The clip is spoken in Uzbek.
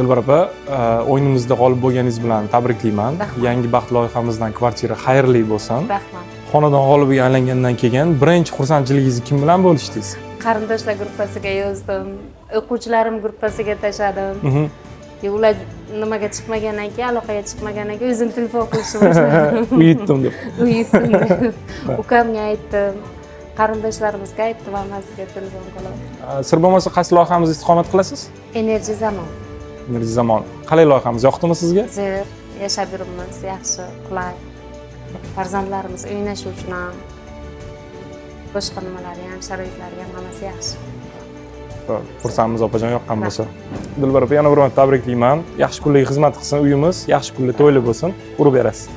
Dilbar opa, o'yinimizda g'olib bo'lganingiz bilan tabriklayman. Rahmat. Yangi baxt loyihamizdan kvartira xayrli bo'lsin. Rahmat. Xonadon g'olibiga aylangandan keyin birinchi xursandchiligingizni kim bilan bo'lishdingiz? Qarindoshlar gruppasiga yozdim, o'quvchilarim gruppasiga tashladim. Ular nimaga chiqmagandan keyin, aloqaga chiqmagandan keyin o'zim telefon qilishni boshladim. Uyutdim deb. Uyutdim deb. Ukamga aytdim, qarindoshlarimizga aytdim, hammasiga telefon qilib. Sir bo'lmasa, qaysi loyihamizda istiqomat qilasiz? Enerji Zamon. Enerji Zamon. Qalay loyihamiz, yoqdimi sizga? Zo'r, yashab yuribmiz, yaxshi, qulay. Farzandlarimiz o'ynashi uchun ham, boshqa nimalari ham, sharoitlari ham, hammasi yaxshi. Xursandmiz, opajon, yoqqan bo'lsa. Dilbar opa, yana bir marta tabriklayman. Yaxshi kunlarga xizmat qilsin uyimiz, yaxshi kunlar, to'yli bo'lsin. Urib berasiz.